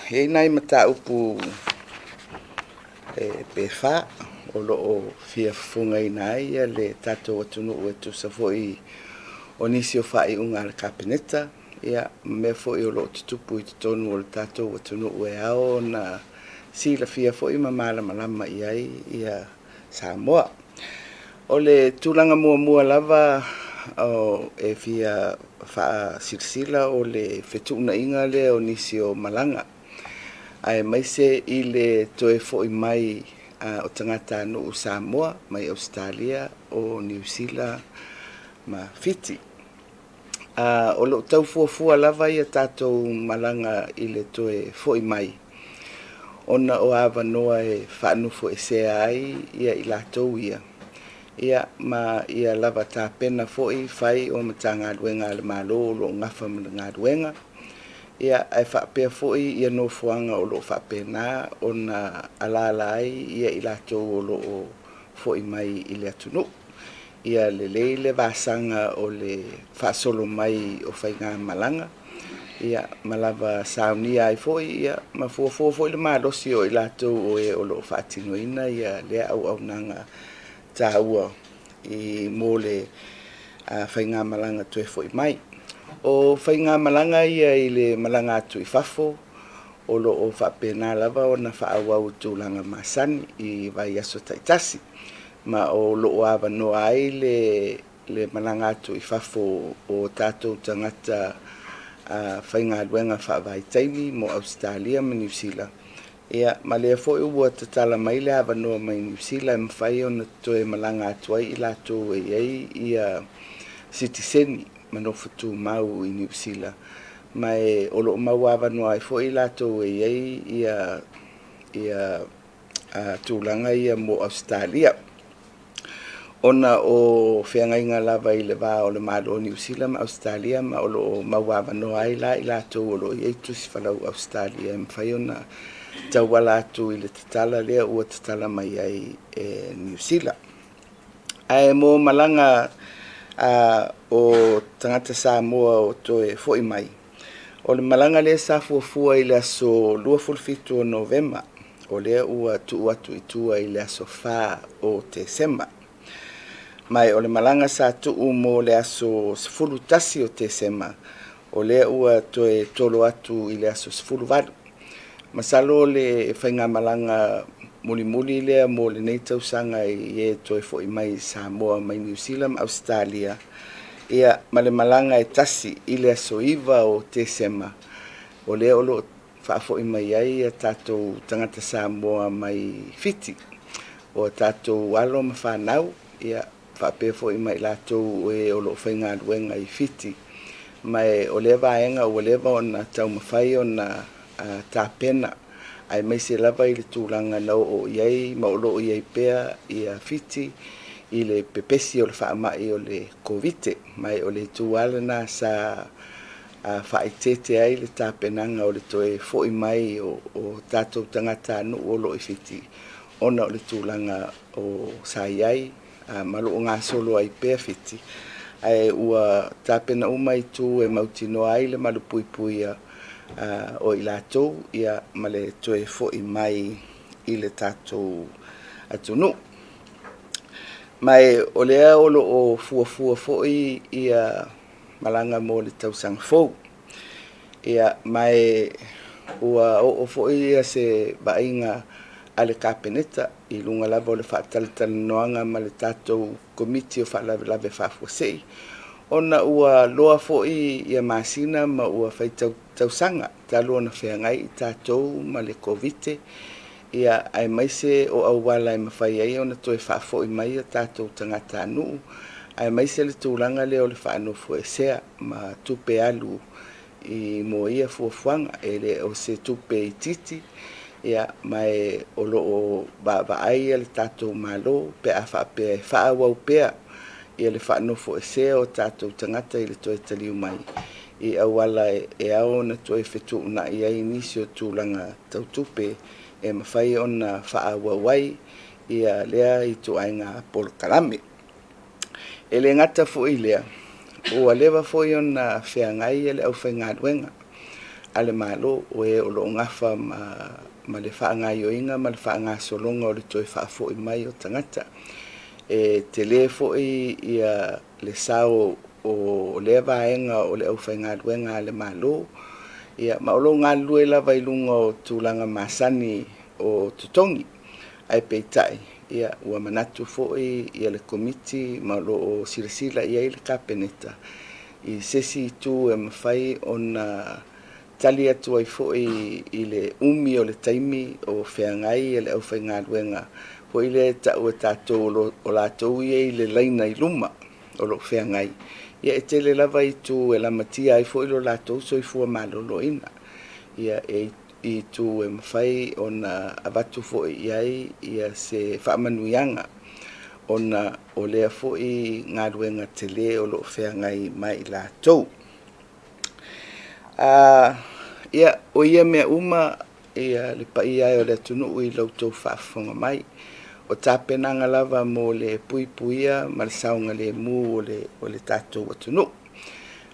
E i ai nai mataupu pe fa o lo o fia fofogaina ai le tatou atunuu e tusa foi o nisi o faaiuga a le Kapeneta, ia, ma mea foi o lo o tutupu i totonu o le tatou atunuu e ao ona silafia foi ma malamalama i ai ia Samoa. O le tulaga muamua lava e fia faasilasila o le fetuunaiga lea o nisi o malaga, aemaise i le toe foi mai o tagatanuu Samoa mai Ausetalia, o Niu Sila ma Fiti. O lo o tau fuafua lava ia tatou malaga i le toe foi mai ona o avanoa e faanofoesea ai ia i latou ia, ia ma ia lava tapena foi fai o Matagaluega a le Malo o lo o gafa ma le galuega, ia ae faapea foi ia nofoaga o lo o faapena ona alaala ai ia i latou o lo o foi mai i le atunuu. Ia lelei le vasaga o le faasolo mai o faigamalaga, ia ma lava saunia ai foi, ia ma fuafua foi le malosi o i latou o e o lo o faatinoina ia lea auaunaga taua i mo le faigamalaga toe foi mai. O faigamalaga ia i le malaga atu i fafo, o lo o faapena lava ona faaauau i tulaga masani i vaiaso taitasi, ma o lo o avanoa ai le malaga atu i fafo o tatou tagata faigaluega faavaitaimi mo Ausetalia ma Niu Sila, ia ma lea foi ua tatala mai le avanoa mai Niu Sila e mafai ona toe malaga atu ai i latou e i ai ia sitiseni ma nofo tumau i Niu Sila, ma e o lo o maua avanoa ai foi i latou e i ai ia tulaga ia mo Ausetalia. Ona o feagaiga lava i le va o le Malo o Niu Sila ma Ausetalia, ma o lo o maua avanoa ai la i latou o lo o i ai tusi falau Ausetalia e mafai ona tauala atu i le tatala lea ua tatala mai ai e Niu Sila. Ae mo malaga o tagata Samoa o toe foi mai, o le malaga lea sa fuafua i le aso 27 o Novema, o lea ua tuu atu i tua i le aso 4 o Tesema. Ma o le malaga sa tuu mo le aso 11 o Tesema, o lea ua toe tolo atu i le aso 18. Masalo o le faigamalaga mulimuli lea mo lenei tausaga i e toe foi mai i Samoa mai Niu Sila ma Ausetalia, ia ma le malaga e tasi i le aso 9 o Tesema, o lea o lo o faafoi mai ai ia tatou tagata Samoa mai Fiti, o tatou alo ma fanau, ia faapea foi ma i latou e o lo o faigaluega i Fiti. Ma o lea vaega ua leva ona taumafai ona tapena, aemaise lava i le tulaga na oo i ai ma o lo o i ai pea ia Fiti i le pepesi o le faamai o le Kovite. Ma o le itu lava lena sa faaeteete ai le tapenaga o le toe foi mai o tatou tagatanuu o lo o i Fiti, ona o le tulaga o sa i ai ma lo o gasolo ai pea Fiti, ae ua tapena uma itu e mautinoa ai le malupuipuia o i latou, ia ma le toe foi mai i le tatou atunuu. Ma o lea o lo o fuafua foi ia malaga mo le tausaga fou. Ia, ma ua oo foi ia se vaaiga a le Kapeneta i luga lava o le faatalatalanoaga ma le tatou Komiti o Faalavelave Faafuasei, ona ua loa foi ia masina ma ua fai tausaga talu ona feagai i tatou ma le Kovite, ia aemaise o auala e mafai ai ona toe faafoi mai ia tatou tagatanuu, aemaise le tulaga lea o le faanofoesea ma tupe alu i mo ia fuafuaga. E le o se tupe itiiti, ia ma o lo o vaavaai le tatou Malo pe a faapea e faaauau pea ia le faanofoesea o tatou tagata i le toe taliu mai i auala e ao ona toe fetuunai ai nisi o tulaga tau tupe e mafai ona faaauau ai ia lea ituaiga polokalame. E le gata foi i lea, ua leva foi ona feagai le aufaigaluega. a le Malo, o e o lo o gafa ma le faagaoioiga ma le faagasologa o le toe faafoi mai o tagata. E tele foi ia le sao o lea vaega o le aufaigaluega a le Malo, ia, ma o lo o galulue lava i luga o tulaga masani o totogi. Ae peitai, ia, ua manatu foi ia le Komiti ma o lo o silasila i ai le Kapeneta i se isi itu e mafai ona tali atu ai foi i le umi o le taimi o feagai le aufaigaluega foi lea e tau e tatou o latou ia i le laina i luma o lo o feagai. Ia e tele lava itu e lamatia ai foi lo latou soifua maloloina. Ia e i itu e mafai ona avatu foi i ai ia se faamanuiaga ona o lea foi galuega tele o lo o feagai ma i latou. Ia, o ia mea uma ia le paia e o le atunuu i la outou faafofoga mai, o tapenaga lava mo le puipuia ma le saogalemu o le tatou atunuu.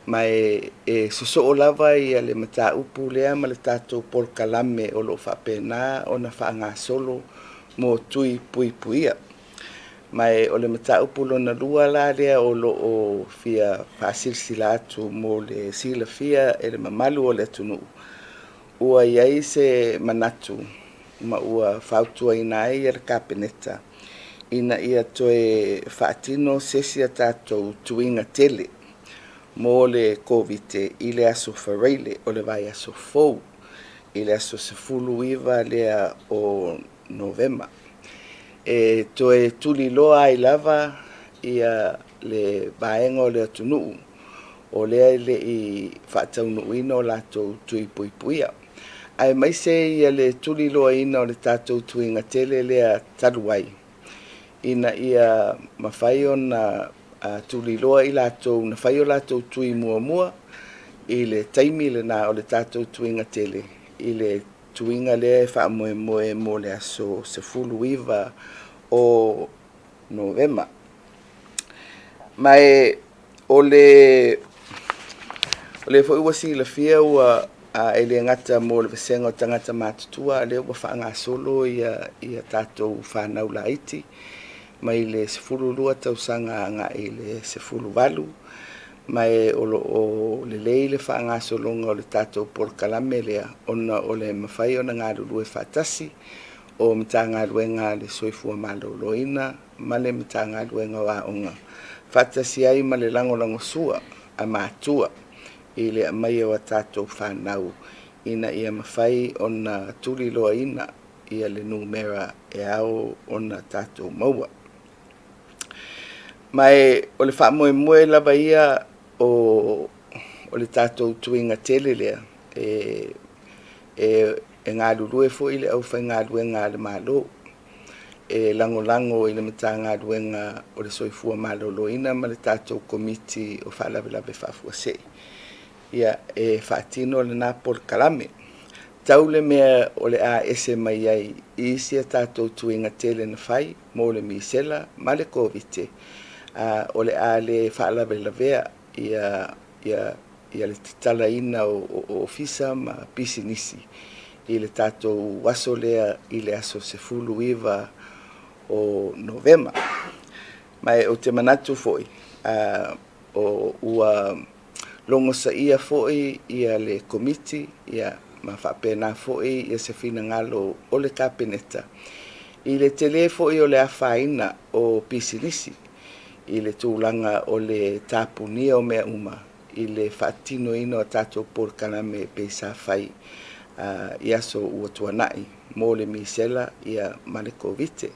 Ma e sosoo lava ia le mataupu lea ma le tatou polokalame o lo o faapena ona faagasolo mo tui puipuia. Ma o le mataupu lona lua la lea o lo o fia faasilasila atu mo le silafia e le mamalu o le atunuu, ua i ai se manatu ma ua fautuaina ai le Kapeneta ina ia toe faatino se isi a tatou tuiga tele mo le Koviti i le aso Faraile o le vaiaso fou, i le aso 19 lea o Novema. E toe tuliloa ai lava ia le vaega o le atunuu o lea e le i faataunuuina o latou tui puipuia, aemaise ia le tuliloaina o le tatou tuiga tele lea talu ai, ina ia mafai ona tuliloa i latou na fai o latou tui muamua i le taimi lena o le tatou tuiga tele, i le tuiga lea e faamoemoe mo le aso 19 o Novema. Ma o lea foi ua silafia ua e le gata mo le vasega o tagata matutua, a o lea ua faagasolo ia tatou fanau laiti mai le 12 tausaga agai i le 18, ma o lo o lelei le faagasologa o le tatou polokalame lea ona o le mafai ona galulue faatasi o Matagaluega a le Soifua Maloloina ma le Matagaluega o Aoga, faatasi ai ma le lagolagosua a matua i le aumaia o a tatou fanau ina ia mafai ona tuliloaina ia le numera e ao ona tatou maua. Ma o le faamoemoe lava ia o le tatou tuiga tele lea, e galulue foi le aufaigaluega a le Malo e lagolago i le Matagaluega o le Soifua Maloloina ma le tatou Komiti o Faalavelave Faafuasei, ia e faatino lena polokalame. Tau le mea o le a ese mai ai i isi a tatou tuiga tele na fai mo le misela ma le Koviti, o le a le faalavelavea ia le tatalaina o ofisa ma pisinisi i le tatou aso lea i le aso 19 o Novema. Ma ou te manatu foi, ua logosaia foi ia le Komiti ia, ma faapena foi ia se finagalo o le Kapeneta i le tele foi o le afaina o pisinisi i le tulaga o le tapunia o mea uma i le faatinoina o tatou polokalame pei sa fai i aso ua tuanai mo le misela ia ma le Koviti.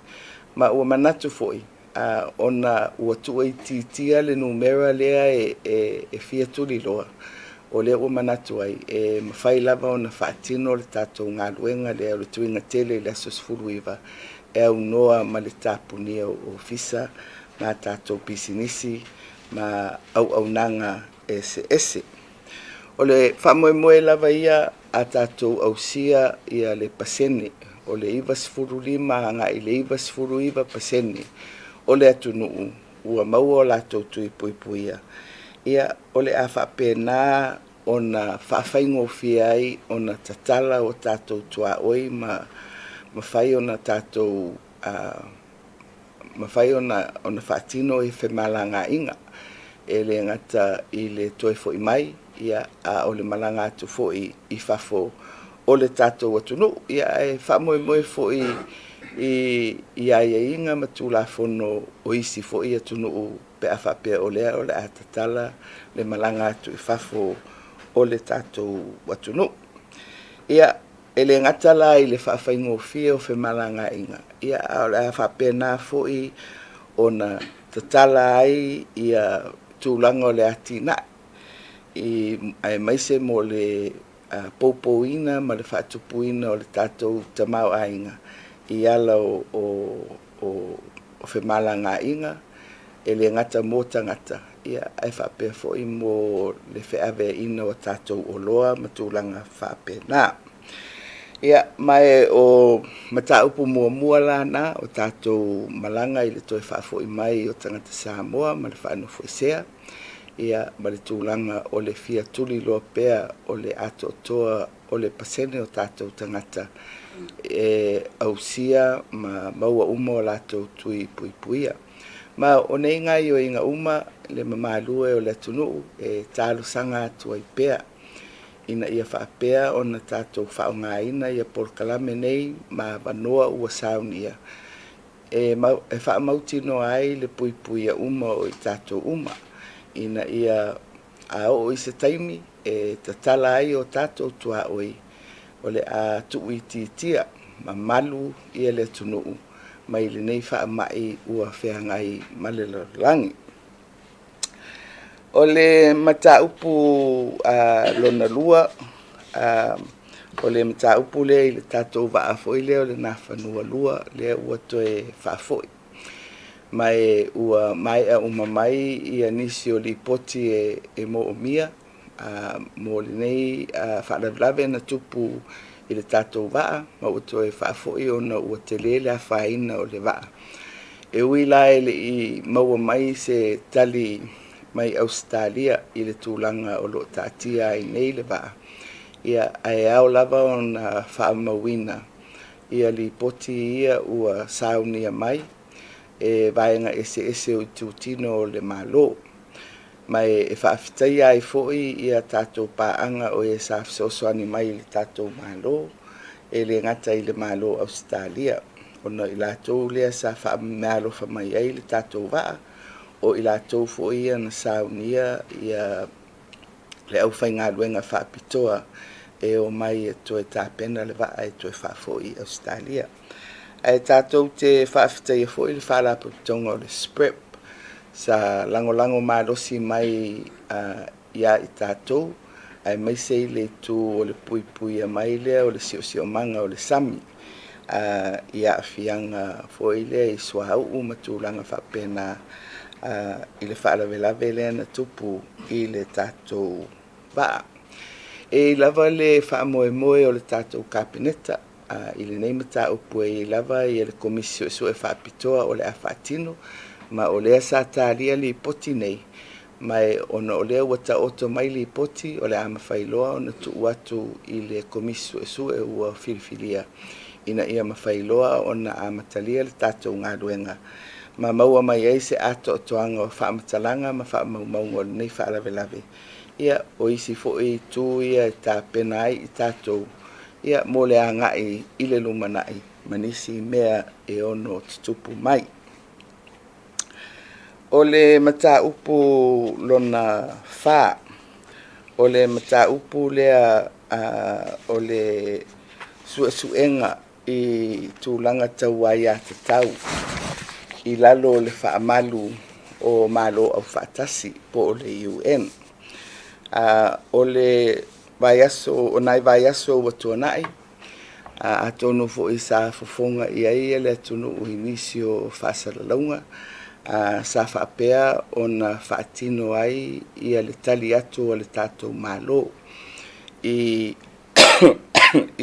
Ma ua manatu foi, ona ua tuuitiitia le numera lea e fia tuliloa, o lea ua manatu ai e mafai lava ona faatino le tatou galuega lea o le tuiga tele i le aso 19 e aunoa ma le tapunia o ofisa ma tatou pisinisi ma auaunaga eseese. O le faamoemoe lava ia a tatou ausia ia le pasene o le 95 agai i le 99% o le atunuu ua maua o latou tui puipuia, ia o le a faapena ona faafaigofie ai ona tatala o tatou tuaoi ma mafai ona tatou mafai ona faatino i femalagaaiga, e le gata i le toe foi mai, ia, a o le malaga atu foi i fafo o le tatou atunuu, ia, ae faamoemoe foi i aiaiga ma Tulafono o isi foi atunuu pe a faapea o lea o le a tatala le malaga atu i fafo o le tatou atunuu. Ia, e le gata la i le faafaigofie o femalagaaiga, ia, a o le a faapena foi ona tatala ai ia tulaga o le atinae, aemaise mo le poupouina ma le faatupuina o le tatou tamaoaiga i ala o femalagaaiga, e le gata mo tagata, ia, ae faapea foi mo le feaveaiina o tatou oloa ma tulaga faapena. Ia, ma o mataupu muamua la na o tatou malaga i le toe faafoi mai o tagata Samoa ma le faanofoesea, ia, ma le tulaga o le fia tuliloa pea o le atoatoa o le pasene o tatou tagata e ausia ma maua uma o latou tui puipuia. Ma o nei gaoioiga uma le mamalu e o le atunuu e talosaga atu ai pea ina ia faapea ona tatou faaaogaina ia polokalame nei ma avanoa ua saunia e faamautinoa ai le puipuia uma o i tatou uma, ina ia a oo i se taimi e tatala ai o tatou tuaoi, o le a tuuitiitia ma malu ia le atunuu mai lenei faamai ua feagai ma le lalolagi. O le mataupu lona lua, o le mataupu lea i le tatou vaa foi lea o le Nafanua II lea ua toe faafoi, ma ua maea uma mai ia nisi o lipoti e moomia mo lenei faalavelave na tupu i le tatou vaa, ma ua toe faafoi ona ua tele le afaina o le vaa. E ui la e le i maua mai se tali mai Ausetalia i le tulaga o lo o taatia ai nei le vaa, ia, ae ao lava ona faamauina ia lipoti ia ua saunia mai e vaega eseese o itutino o le Malo. Ma e faafetaia ai foi ia tatou paaga o e sa fesoasoani mai i le tatou Malo, e le gata i le Malo o Ausetalia, ona o i latou lea sa faameaalofa mai ai le tatou vaa, o i latou foi ia na saunia ia le aufaigaluega faapitoa e omai e toe tapena le vaa e toe faafoi i Ausetalia. Ae tatou te faafetaia foi le Faalapotopotoga o le SPREP sa lagolago malosi mai ia i tatou, aemaise i le itu o le puipuia mai lea o le siosiomaga o le sami i aafiaga foi lea i suauu ma tulaga faapena i le faalavelave lea na tupu i le tatou vaa. E i ai lava le faamoemoe o le tatou Kapeneta i lenei mataupu, e i ai lava le Komisi Suesue Faapitoa o le a faatino, ma o lea sa talia lipoti nei, ma ona o lea ua taoto mai lipoti, o le a mafai loa ona tuu atu i le Komisi Suesue ua filifilia, ina ia mafai loa ona amatalia le tatou galuega ma maua mai ai se atoatoaga o faamatalaga ma faamaumauga o lenei faalavelave. Ia, o isi foi itu ia e tapena ai i tatou, ia, mo le agai i le lumanai ma nisi mea e ono tutupu mai. O le mataupu lona fa, o le mataupu lea o le suesuega i tulaga tau aiatatau i lalo o le faamalu o Malo Aufaatasi po o le UN. O le vaiaso, o nai vaiaso ua tuanai, atonu foi sa fofoga i ai le atunuu i nisi o faasalalauga, sa faapea ona faatino ai ia le tali atu a le tatou Malo i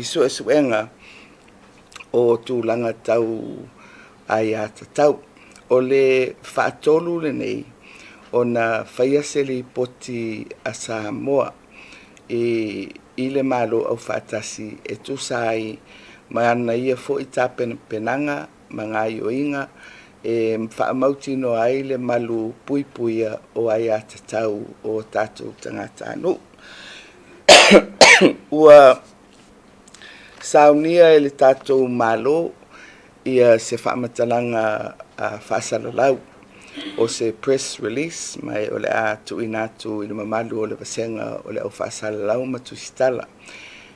suesuega o tulaga tau aiatatau. O le faatolu lenei ona faia se lipoti a Samoa i le Malo Aufaatasi e tusa ai ma ana ia foi tapenapenaga ma gaoioiga e faamautinoa ai le malu puipuia o aiatatau o tatou tagatanuu. Ua saunia e le tatou Malo ia se faamatalaga faasalalau o se press release, ma o le a tuuina atu i le mamalu o le vasega o le au faasalalau ma tusitala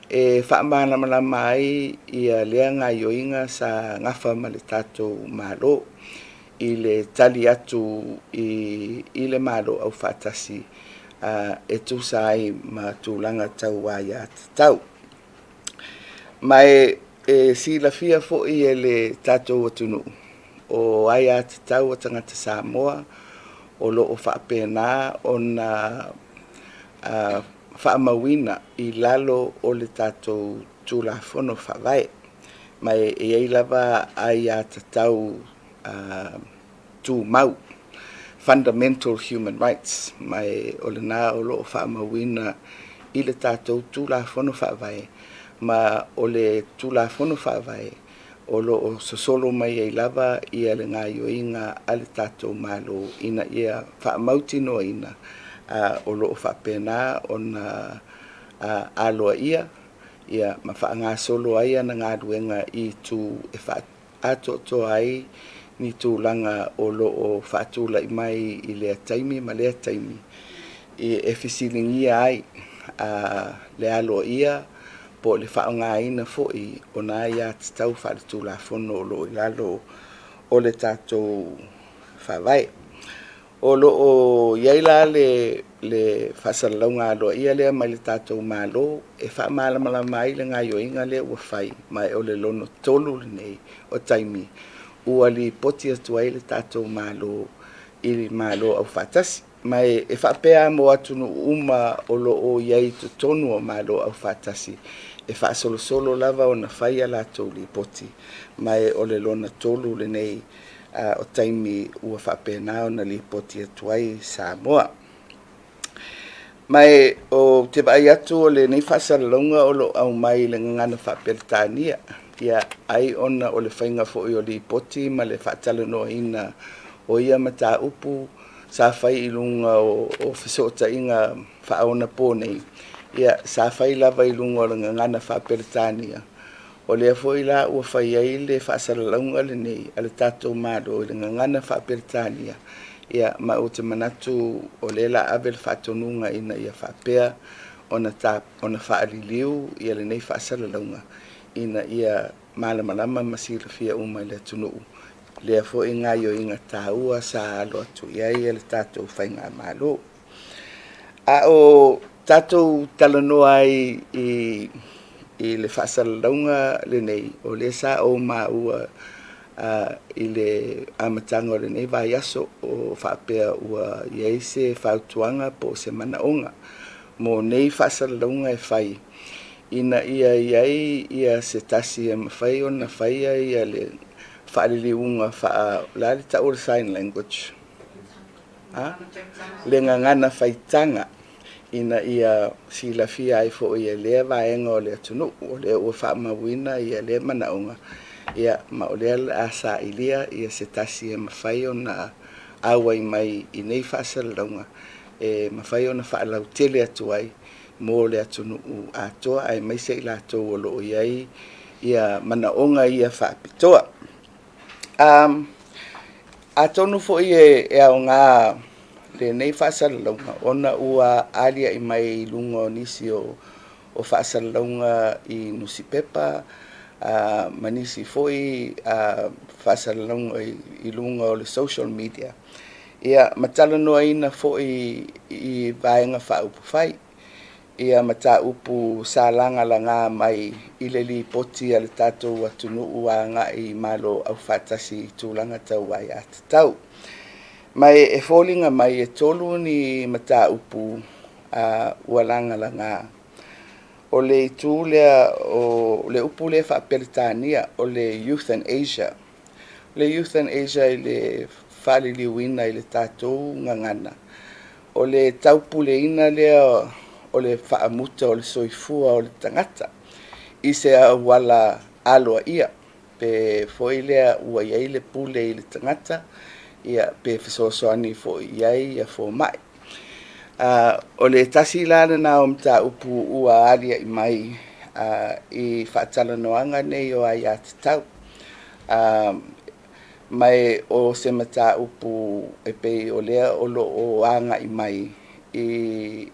e faamalamalama ai ia lea gaoioiga sa gafa ma le tatou Malo i le tali atu i le Malo Aufaatasi e tusa ai ma tulaga tau aiatatau. Ma e silafia foi e le tatou atunuu o aiatatau a tagata Samoa o lo o faapena ona faamauina i lalo o le tatou Tulafono Faavae, ma e i ai lava aiatatau tumau, fundamental human rights, ma o lena o lo o faamauina i le tatou Tulafono Faavae, ma o le Tulafono Faavae o lo o sosolo mai ai lava ia le gaoioiga a le tatou Malo ina ia faamautinoaina o lo o faapena ona aloaia ia ma faagasolo ai ana galuega i itu e faaatoatoa ai ni tulaga o lo o faatulai mai i lea taimi ma lea taimi e fesiligia ai le aloaia po o le faaaogaina foi o nai aiatatau faaletulafono o lo o i lalo o le tatou Faavae. O lo o i ai la le faasalalauga aloaia lea mai le tatou Malo e faamalamalama ai le gaoioiga lea ua fai, ma o le lona tolu lenei o taimi ua lipoti atu ai le tatou Malo i le Malo Aufaatasi. Ma e faapea mo atunuu uma o lo o i ai i totonu o Malo Aufaatasi, e faasolosolo lava ona fai a latou lipoti, ma o le lona tolu lenei o taimi ua faapena ona lipoti atu ai Samoa. Ma ou te vaai atu o lenei faasalalauga o lo o aumai i le gagana faa-Peretania, ia, ai ona o le faiga foi o lipoti ma le faatalanoaina o ia mataupu sa fai i luga o fesootaiga faaonapo nei, ia, sa fai lava i luga o le gagana faa-Peretania. O lea foi la ua fai ai le faasalalauga lenei a le tatou Malo i le gagana faa-Peretania, ia, ma ou te manatu o lea la ave le faatonuga ina ia faapea ona faaliliu ia lenei faasalalauga ina ia malamalama ma silafia uma e le atunuu lea foi gaoioiga taua sa alo atu i ai le tatou faigamalo. A o tatou talanoa ai i le faasalalauga lenei, o lea sa ou maua i le amataga o lenei vaiaso o faapea ua i ai se fautuaga po o se manaoga mo nei faasalalauga e fai ina ia i ai ia se tasi e mafai ona faia ia le faaliliuga faa, o le a le tau o le sign language? Le gagana faitaga, ina ia silafia ai foi e lea vaega o le atunuu o lea ua faamauina ia lea manaoga, ia, ma o lea o le a sailia ia se tasi e mafai ona auai mai i nei faasalalauga e mafai ona faalautele atu ai mo le atunuu atoa aemaise i latou o lo o i ai ia manaoga ia faapitoa. Atonu foi e aoga lenei faasalalauga ona ua alia'i mai i luga o nisi o faasalalauga i nusipepa ma nisi foi faasalalauga i luga o le social media, ia, ma talanoaina foi i vaega faaupufai ia mataupu sa lagalaga mai i le lipoti a le tatou atunuu agai i Malo Aufaatasi i tulaga tau aiatatau. Ma e foliga mai e tolu ni mataupu ua lagalaga. O le itu lea o le upu lea faa-Peretania o le Youth and Asia. Le Youth and Asia i le faaliliuina i le tatou gagana, o le taupuleina lea o le faamuta o le soifua o le tagata i se auala aloaia pe foi lea ua i ai le pule i le tagata, ia, pe fesoasoani foi i ai ia fomai. O le tasi la lena o mataupu ua alia'i mai i faatalanoaga nei o aiatatau. Ma o se mataupu e pei o lea o lo o aga'i mai i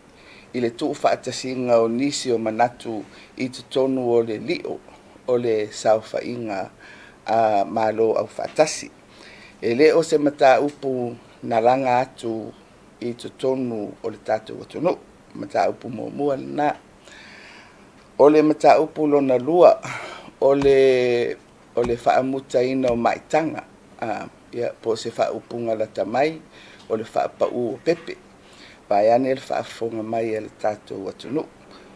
le tuufaatasiga o nisi o manatu i totonu o le lio o le saofaiga a Malo Aufaatasi. E le o se mataupu na laga atu i totonu o le tatou atunuu. Mataupu muamua lena. O le mataupu lona lua, o le faamutaina o maitaga, ia, po o se faaupuga lata mai, o le faapau o pepe, vaeane le faafofoga mai a le tatou atunuu,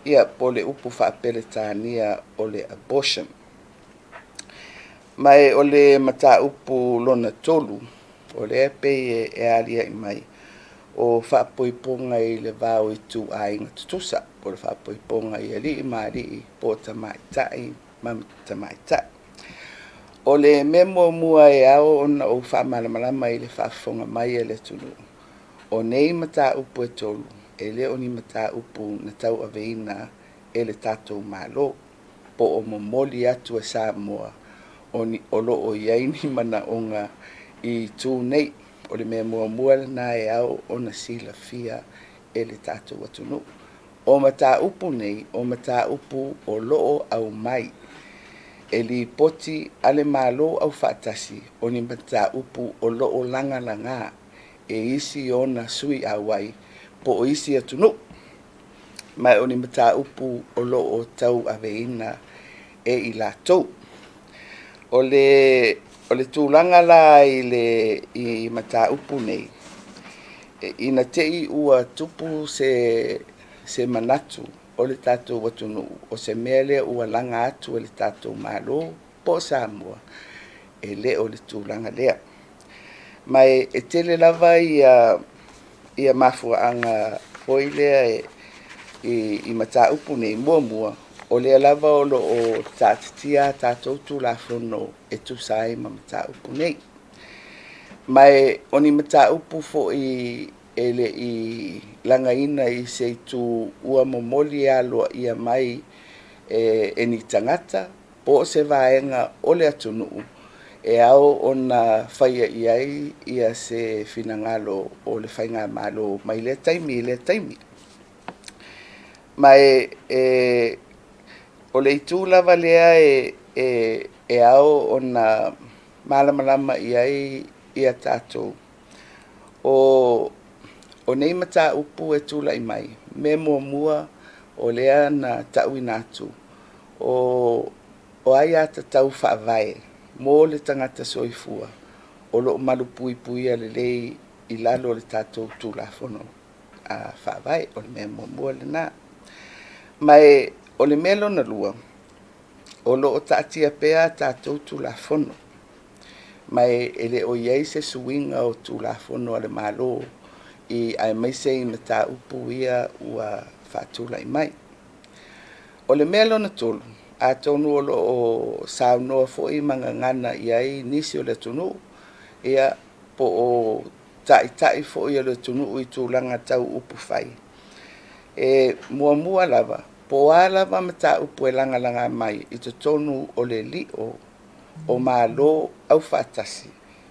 ia, po o le upu faa-Peretania o le abortion. Ma o le mataupu lona tolu, o lea e pei e alia'i mai, o faapoipoga i le va o ituaiga tutusa, po o le faapoipoga i alii ma alii, po o tamaitai ma tamaitai. O le mea muamua e ao ona ou faamalamalama i le faafofoga mai a le atunuu, o nei mataupu e tolu, e le o ni mataupu na tauaveina e le tatou Malo, po o momoli atu e Samoa o lo o i ai ni manaoga i itu nei. O le mea muamua lena e ao ona silafia e le tatou atunuu. O mataupu nei, o mataupu o lo o aumai e lipoti a le Malo Aufaatasi, o ni mataupu o lo o lagalaga e isi ona sui auai po o isi atunuu. Ma o ni mataupu o lo o tauaveina e i latou. O le tulaga la i mataupu nei, ina te i ua tupu se manatu o le tatou atunuu, o se mea lea ua laga atu e le tatou Malo po o Samoa, e le o le tulaga lea. Ma e tele lava ia mafuaaga foi lea i mataupu nei. Muamua, o lea lava o lo o taatitia a tatou Tulafono e tusa ai ma mataupu nei. Ma o ni mataupu foi e le i lagaina i se itu ua momoli aloaia mai e ni tagata po o se vaega o le atunuu e ao ona faia i ai ia se finagalo o le faigamalo mai lea taimi i lea taimi. Ma o le itu lava lea e ao ona malamalama i ai ia tatou, o nei mataupu e tulai mai, mea muamua o lea na ta'uina atu, o aiatatau faavae mo le tagata soifua o lo o malupuipuia lelei i lalo o le tatou Tulafono Faavae. O le mea muamua lena. Ma o le mea lona lua, o lo o taatia pea a tatou Tulafono, ma e le o i ai se suiga o Tulafono a le Malo aemaise i mataupu ia ua faatulai mai. O le mea lona tolu, atonu o lo o saunoa foi ma gagana i ai nisi o le atunuu, ia, po o taitai foi o le atunuu i tulaga tau upufai, e muamua lava, po o a lava mataupu e lagalaga mai i totonu o le lio o Malo Aufaatasi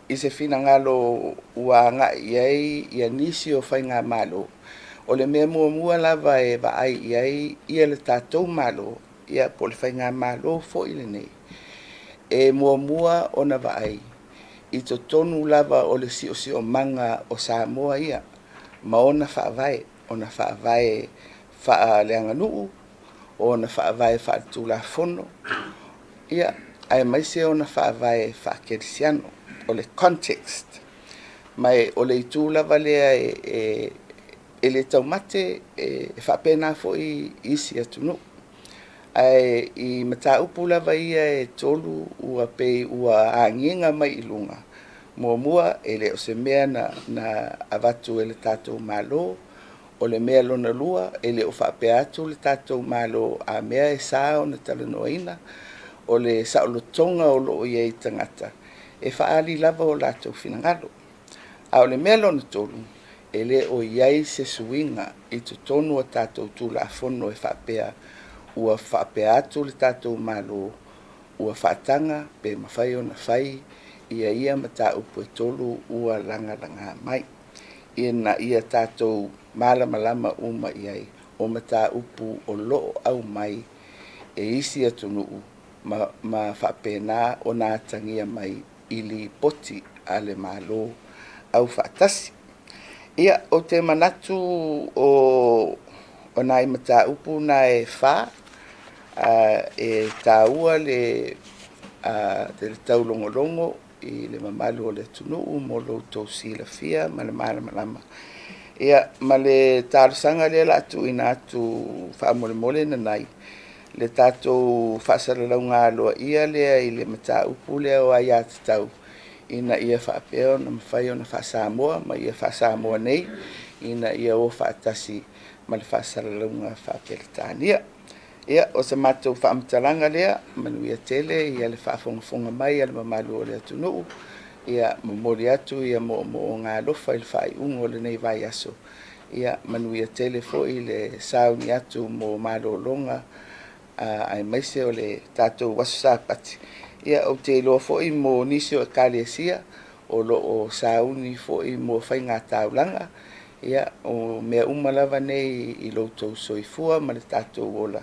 i se finagalo ua agai i ai ia nisi o faigamalo, o le mea muamua lava e vaai i ai ia le tatou Malo, ia po o le faigamalo foi lenei, e muamua ona vaai i totonu lava o le siosiomaga o Samoa ia ma ona faavae, ona faavae faaleaganuu, ona faavae faaletulafono, ia, aemaise ona faavae faakerisiano. O le context. Ma o le itu lava lea e le taumate e faapena foi isi atunuu. Ae i mataupu lava ia e tolu ua pei ua agiga mai i luga, muamua, e le o se mea na avatu e le tatou Malo. O le mea lona lua, e le o faapea atu le tatou Malo a mea e sa ona talanoaina, o le saolotoga o lo o i ai i tagata e faaali lava o latou finagalo. A o le mea lona 3, e le o i ai se suiga i totonu o tatou Tulafono e faapea ua faapea atu le tatou Malo ua faataga pe mafai ona fai ia mataupu e 3 ua lagalaga mai, ina ia tatou malamalama uma i ai o mataupu o lo o aumai e isi atunuu ma faapena ona atagia mai i lipoti a le Malo aufaatasi. Ia, ou te manatu o nai mataupu na e 4 e taua le taulogologo i le mamalu o le atunuu mo lo outou silafia ma le malamalama. Ia, ma le talosaga lea o le a tuuina atu faamolemole nanai, le tatou faasalalauga aloaia lea i le mataupu lea o aia tatau ina ia faapea ona mafai ona faa-Samoa ma ia faa-Samoa nei ina ia o faatasi ma le faasalalauga faa-Peretania. Ia, o se matou faamatalaga lea, manuia tele le faafogafoga mai a le mamalu o le atunuu. Ia momoli atu moomooga alofa i le faaiuga o lenei vaiaso. Ia manuia tele foi le sauni atu mo malologa aemaise o le tatou aso Sapati. Ia ou te iloa foi mo nisi o Ekalesia o lo o sauni foi mo faigataulaga. Ia, o mea uma lava nei i lo outou soifua ma le tatou ola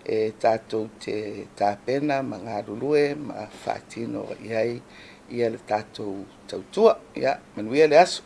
e tatou te tapena ma galulue ma faatino i ai le tatou tautua. Ia manuia le aso.